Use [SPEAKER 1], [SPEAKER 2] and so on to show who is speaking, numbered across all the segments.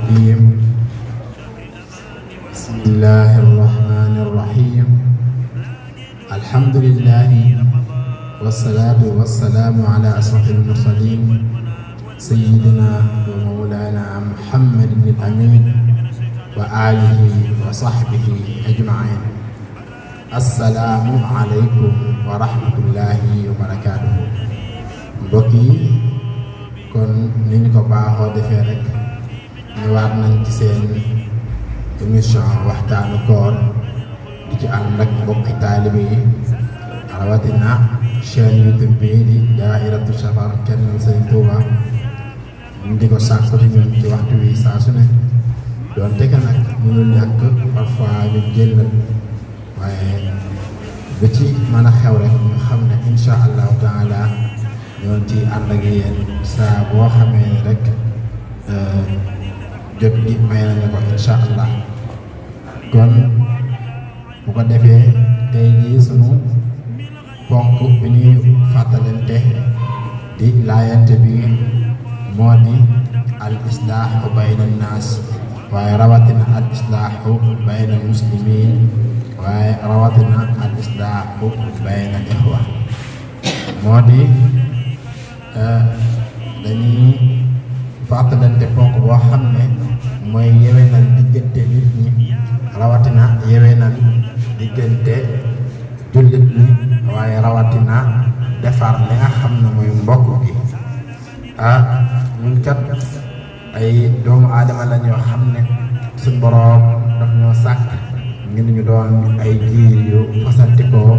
[SPEAKER 1] الرجيم بسم الله الرحمن الرحيم الحمد لله والصلاة والسلام على أشرف المرسلين سيدنا ومولانا محمد بن الأمين وآله وصحبه أجمعين السلام عليكم ورحمة الله وبركاته mbokki kon ni ñu ko baaxoo defee rek ñëwaat nañ ci seen émission waxtaanu koor di ci ànd ak mbokki taalibe yi rawatina chaîne YouTube bi di Dahiratu Safar Kennal Serigne Touba ñu di ko sàkku ci ñun ci waxtu wi saa su ne doonte que nag mënul ñàkk parfois ñu jël waaye bu ci mën a xew rek ñu xam ne insha allahu taala ñoon ci ànd ak yéen saa boo xamee ni rek jot gi may nañu ko insha allah kon bu ko defee tey jii sunu ponk bi ñuy fàttalante di laayante bi moo di al islaahu bayna naas waaye rawatina al islaahu bayna muslimin waaye rawatina al islaahu bayna ixwa moo di dañuy fàttalante ponk boo xam ne mooy yewenal diggante nit ñi rawatina yewenal diggante jullit ñi waaye rawatina defar li nga xam ne mooy mbokk gi ñun kat ay doomu aadama la ñoo xam ne suñ boroom daf ñoo sàkk ngir ñu doon ay giir yu fasantikoo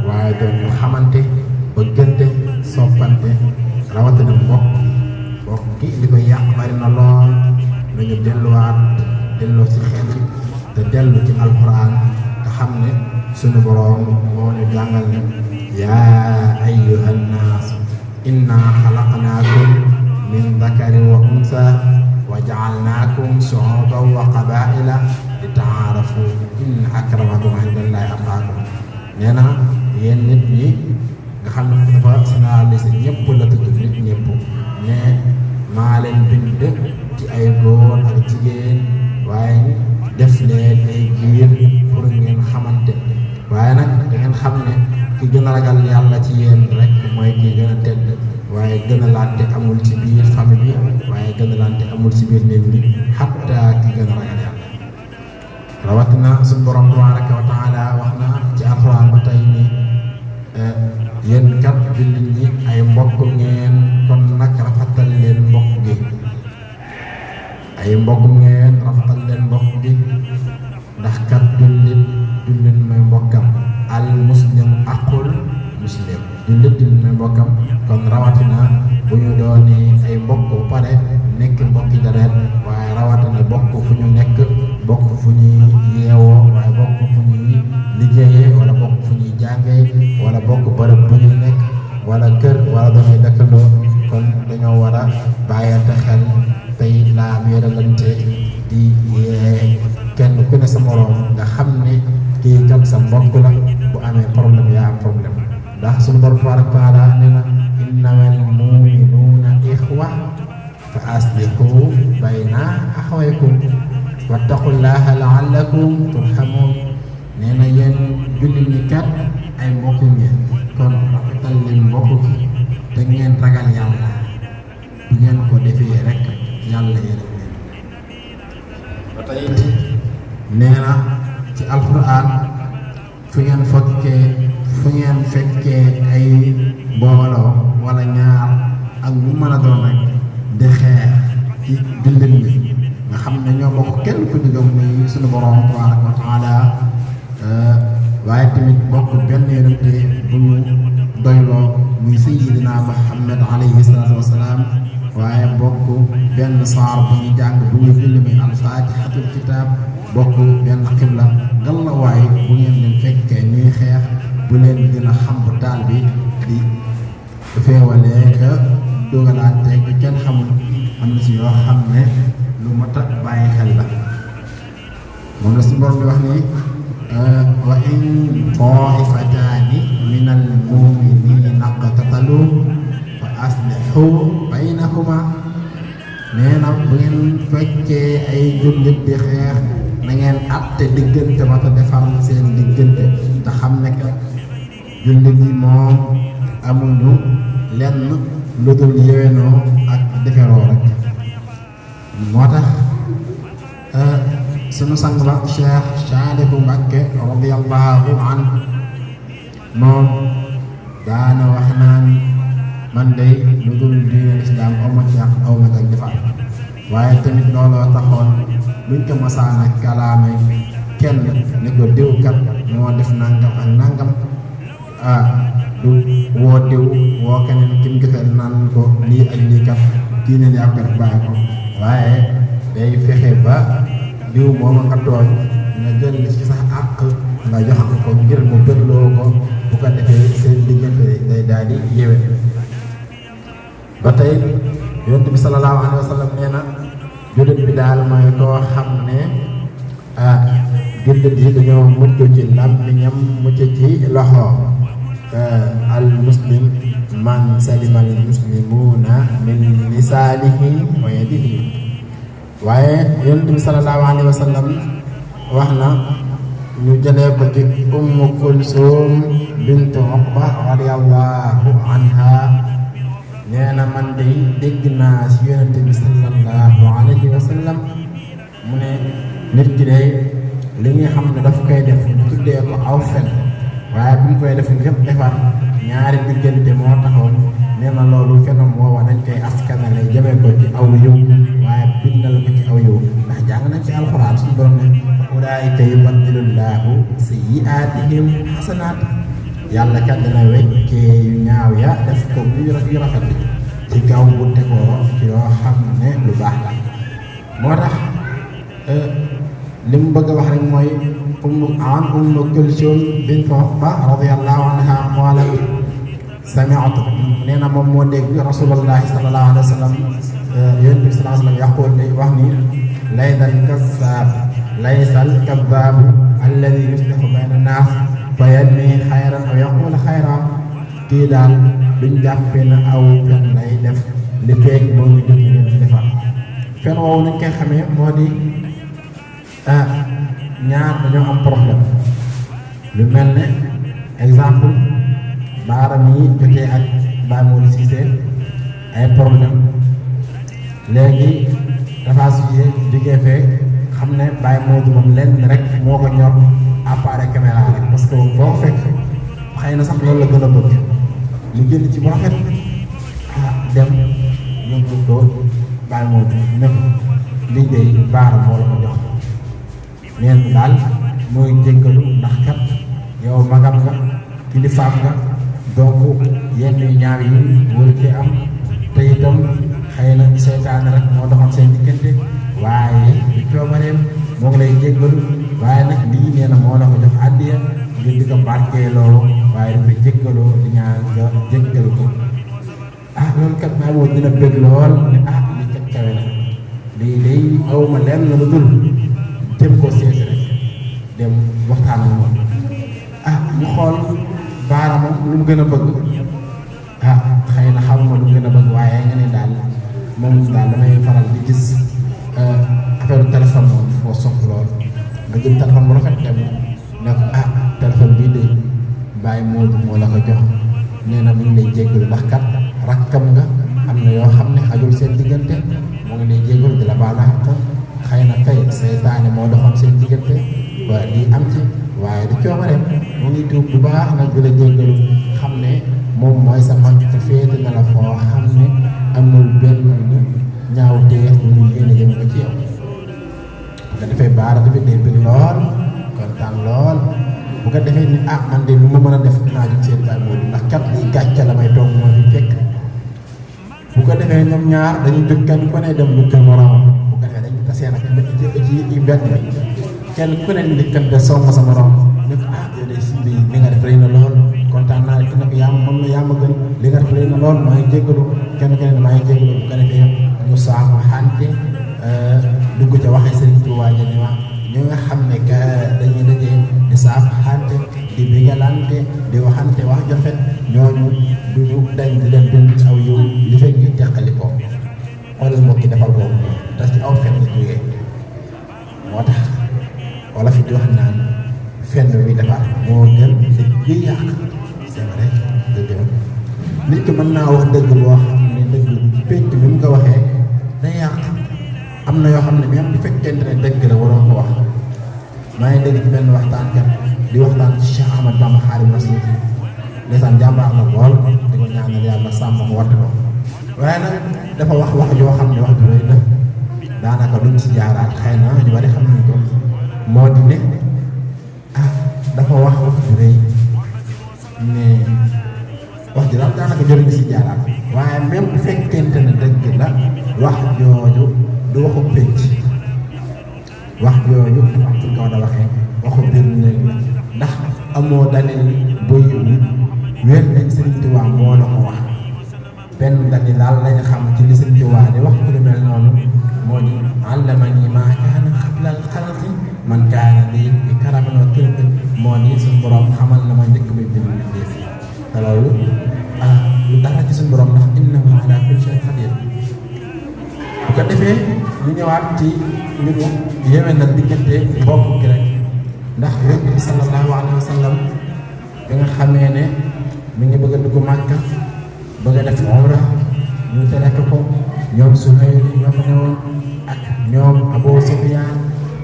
[SPEAKER 1] waaye doon ñu xamante bëggante soppante rawatina mbokk gi li koy yàq bari na lool nañu delloo ci xel te dellu ci alquran te xam ne suñu boroom moo ñu jàngal ne yaa ayyuhan naas inna xalaqnaakum min dakarin wa unsa wa ja'alnaakum shu'uban wa qabaa'ila li ta'aarafu inna akramakum indallahi atqaakum nee na yéen nit ñi nga xam ne dafa généralisé ñëpp la tudd nit ñëpp ne maa leen bind ci ay góor ak jigéen waaye def leen ay giir pour ngeen xamante waaye nag da ngeen xam ne ki gën a ragal yàlla ci yéen rek mooy ki gën a tedd waaye gën a laante amul ci biir famille bi waaye gën a laante amul ci biir nit ñi xatta ki gën a ragal yàlla rawatina suñu borom tabaraka wa taala wax na ci alxuraan ba tey ni yéen kat jullit ñi ay mbokk ngeen kon nag rafetal leen mbokk gi ay mbokk ngeen rafetal leen mbokk gi ndax kat jullit mooy mbokkam al muslim aqul muslim jullit mooy mbokkam kon rawatina bu ñu doonee ay mbokk bu pare nekk mbokki deret waaye rawatina bokk fu ñu nekk bokk fu ñuy yeewoo waaye bokk fu ñuy liggéeyee wala bokk fu ñuy jàngee wala bokk bërëb bu ñuy nekk wala kër wala damay dëkkandoo kon dañoo war a bàyyante xel tey laa wéeralante di yee kenn ku ne sa moroom nga xam ne kii kat sa mbokk la bu amee problème yaa am problème ndax suñu borom tabaaraka wa taala nee na innamal mu'minuuna ixwa fa aslihu bayna axawaykum wattaqullaha la'allakum turhamuun nee na yéen jullit ñi kat ay mbokk ngeen kon rafetal leen mbokk gi te ngeen ragal yàlla bu ngeen ko defee rek yàlla yërëm leen ba tey nee na ci alquran fu ngeen fekkee ay mbooloo wala ñaar ak mu mën a doon rek di xeex ci jullit ñi nga xam ne ñoo bokk kenn ku ñu gëm muy suñu borom tabaraka wa taala waaye tamit bokk benn yonente bu ñu doyloo muy sayyidina Muhammad alayhi salaatu wasalaam waaye bokk benn saar bu ñu jàng bu ñu julli muy al-faatihatul kitaab bokk benn xibla ngalla waaye bu ngeen leen fekkee ñuy xeex bu leen gën a xam bu taal bi di feewalee ka dogalaante ki kenn xamul am na si yoo xam ne lu mat a bàyyi xel la moom la si borom bi wax ni wa in taifataani min al muminina iqtatalu fa aslihu baynahuma nee na bu ngeen fekkee ay jullit di xeex na ngeen àtte diggante ba te defar seen diggante te xam ne que jullit yi moom amuñu lenn lu dul yéwénoo ak deferoo rek. moo tax sunu sang ba Cheikh Saalihu Mbàkke radiyallahu anhu moom daana wax naan man day lu dul diine lislaam aw ma ci yàq aw ma ci defar waaye tamit looloo taxoon luñ ko masaana kalaame kenn ne ko diw kat moo def nangam ak nangam du woo diw woo keneen kim gisal naan ko lii ak lii kat kii ne yaa ko def bàyyi ko waaye day fexe ba diw moom nga tooñ nga jël ci sax àq nga jox ko ngir mu bëgloo ko bu ko defee seen diggante day daal di yéwé ba tey yonent bi sallallahu alayhi wa sallam nee na jullit bi daal mooy koo xam ne jullit yi dañoo mucc ci làmmiñam mucc ci loxo al muslim man salima al muslimuna min lisaanihi wa yadihi waaye yonent bi sallallahu alayhi wa sallam wax na ñu jëlee ko ci Ummu Kulsum bint Uqba radiyallahu anha nee na man de dégg naa ci yonent bi sallallahu alayhi wa sallam mu ne nit ki de li nga xam ne daf koy def ñu tuddee ko aw fen waaye bu ñu koy def lépp defar ñaari diggante moo taxoon nee na loolu fenam woowa dañ koy askanale jëmee ko ci aw yiw waaye bindal ko ci aw yiw ndax jàng nañ ci alxuraan suñu borom ne ulaa'ika yubaddilullahu sayyi'aatihim hasanaat yàlla kat dina weccee yu ñaaw ya def ko yu rafet ci kaw bu tegoo ci yoo xam ne lu baax la moo tax li mu bëgg a wax rek mooy Ummu Kulsum bint Uqba radiyallahu anha qaalat sami'tu nee na moom moo dégg rasulullahi sallallahu alayhi wa sallam yonent bi sallallahu alayhi wa sallam yaqul ne wax ni laysal kazzaabu alladi yuslihu bayna naas fa yanmi xayran aw yaqul xayran kii daal duñ jàppee na aw fen lay def li feeg boo ñu jóg leen di defar fen woowu nañ koy xamee moo di ñaar dañoo am problème lu mel ne exemple baaram yi jotee ak Baye Modou Cissé ay problème léegi dafa sujee jógee fee xam ne Baye Modou moom lenn rek moo ko ñor appareil caméra rek parce que moom foo fekk xëy na sax loolu la gën a bëgg mu jël ci bu rafet dem yóbbu ko Baye Modou ne ko lii de baara moo la ko jox neen daal mooy jéggalu ndax kat yow magam nga kilifaam nga donc yenn ñaar yi waru ci am te itam xëy na seytaane rek moo doxal seen diggante waaye di coobareem moo ngi lay jéggalu waaye nag lii nee na moo la ko jox àddiya ngir di ko barkeeloo waaye di ko jéggaloo di ñaan nga jéggal ko loolu kat maa boo dina bëgg lool ne lii kat kawe na lii day awma lenn lu dul dem ko seeti rek dem waxtaan ak moom ñu xool baara moom lu mu gën a bëgg xëy na xamuma lu mu gën a bëgg waaye nga ne daal moom daal damay faral di gis affaire téléphone moom foo soxla lool nga jël téléphone bu rafet dem ne ko téléphone bii de Baye Modou moo la ko jox nee na mu ngi lay jéggalu ndax kat rakkam nga am na yoo xam ne xajul seen diggante moo ngi lay jéggalu di la baal àq xëy na tey seytaane moo doxoon seen diggante ba lii am ci waaye du coobareem mu ngi tuub bu baax nag di la jéggalu xam ne moom mooy sa mag te féete na la foo xam ne amul benn ñaaw teef bu muy yéene jëm ko ci yow nga defee baara tamit day bëgg lool kontaan lool bu ko defee ni man de lu ma mën a def naa jëm seen Baye Modou ndax kat lii gàcce la may toog moo fi fekk bu ko defee ñoom ñaar dañuy jóg kenn ku ne dem lu kër moroomam bu ko defee dañuy tasee nag ci mbedd bi kenn ku ne njëkkante song sa morom ne ko yow de si bi li nga def rëy na lool kontaan naa ki ne ko yaa ma gën li nga def rëy na lool maa ngi jéggalu kenn ku ne maa ngi jéggalu bu ko defee ñu saako xante dugg ca waxee Sëriñ Tuubaa ja ni wax ñu nga xam ne que dañuy dajee di saako xante di bigalante di waxante wax jofet ñooñu duñu dañ di leen bind aw yow li fekk ñu teqali ko xoolal mbokki defar boobu te ci aw fenn jógee moo tax wala fi di wax naan fenn wi defar moo gën te gi yàq c'est vrai dëgg la nit ki mën naa wax dëgg boo xam ne dëgg ci pénc bi mu ko waxee day yàq am na yoo xam ne même bu fekkente ne dëgg la waroo ko wax maa ngi dégg ci benn waxtaankat di waxtaan ci Cheikh Ahmad Bamba Xaadimu Rasuul ndeysaan jàmbaar la lool di ko ñaanal yàlla sàmm ko wattu ko waaye nag dafa wax wax yoo xam ne wax ju rëy la daanaka duñ si jaaraat xëy na ñu bari xam nañ ko moo di ne dafa wax ju rëy ne wax ji daal daanaka jëriñ si jaaraat waaye même bu fekkente ne dëgg la wax jooju du waxu pénc wax jooju dafa am fu ko war a waxee waxu biir néeg la ndax amoo dalil buy wér nañ Sëriñ Tuubaa moo la ko wax benn dalil daal lañu xam ci li Sëriñ Tuubaa di wax lu mel noonu moo di allamanii maa kaana qablal xalqi man kaana lii bi karamin wa tilqin moo ni suñu borom xamal na ma njëkk muy bind mbindéef te loolu lu dara ci suñu borom ndax innahu alaa kulli shay'in qadiir bu ko defee ñu ñëwaat ci mbiru yéwén na diggante bokk gi rek ndax Yonent bi sallallahu alayhi wa sallam bi nga xamee ne mi ngi bëgg a dugg Màkka bëgg a def umra ñu tere ko ñoom Suhayl ñoo fa newoon ak ñoom Abu Sufyaan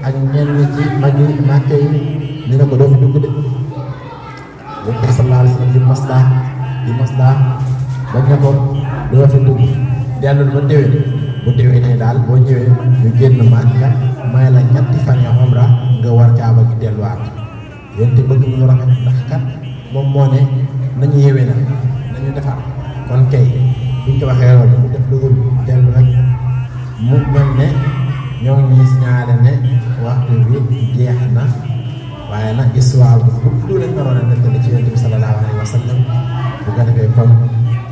[SPEAKER 1] ak ñenn ci magi Màkka yi ñu ne ko doo fi dugg de Yonent bi sallallahu alayhi wa sallam di maslaa bañ ne ko doo fi dugg dellul ba déwén bu déwénee daal boo ñëwee ñu génn Màkka may la ñetti fan ya umra nga war Kaaba gi delluwaat Yonent bi bëgg mu rafet ndax kat moom moo ne nañu yéwee na nañu defar kon kay buñ ko waxee loolu mu def lu dul dellu rek mu mel ne ñoo ngi signalé ne waxtu bi jeex na waaye nag histoire bu gudd lañ naroon a nettali ci Yonent bi sallallahu alayhi wa sallam bu ko defee kon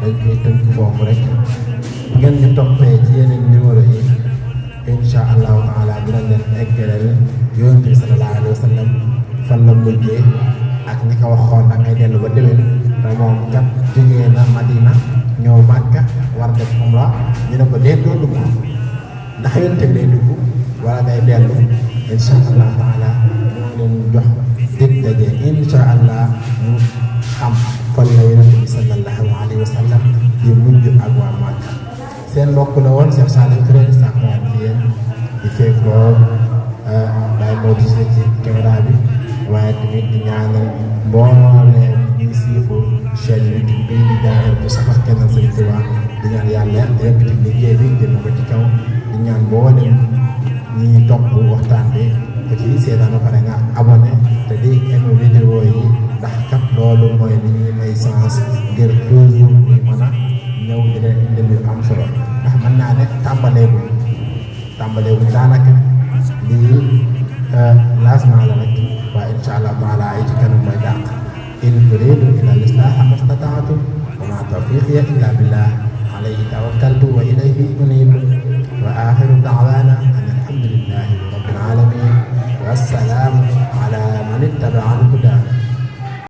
[SPEAKER 1] dañ koy tënk foofu rek bu ngeen ñu toppee ci yeneen numéro yi incha allahu taala dinañ leen eggaleel Yonent bi sallallahu alayhi wa sallam fan la mujjee ak ñi ko waxoon ak ay dellu ba déwén te moom kat jógee na Madina ñëw Màkka war def umra ñu ne ko dee doo dugg ndax Yonent bi day dugg wala day dellu incha allah taala ñoo leen jox dig daje incha allah ñu xam fan la Yonent bi sallallahu alayhi wa sallam di mujj ak waa Màkka seen mbokk la woon Cheikh Saliou Touré di sàkk ñaan ci yéen di fekkoo day moo di ci caméra bi waaye tamit di ñaanal mbooleem ñuy siifu chaîne YouTube bi di Daahiratoul Safar Kennal Sëriñ Tuubaa di ñaan yàlla yëkkati liggéey bi jëm ko ci kaw di ñaan mbooleem ñi topp waxtaan bi ko ci seetaan ba pare nga abonné te di aimé vidéo yi ndax kat loolu mooy li ñuy may chance ngir toujours ñuy mën a ñëw di leen indil yu am solo ndax mën naa ne tàmbaleeguñ daanaka lii lancement la rek waaye incha allah taala ay ci kanam mooy dàq in uridu illa al-islaaha mastata'tu wa ma tawfiqiya illa billah alayhi tawakkaltu wa ilayhi unib wa axiru da'wana an alhamdulillahi rabbil alamin wa assalaamu ala man ittaba'a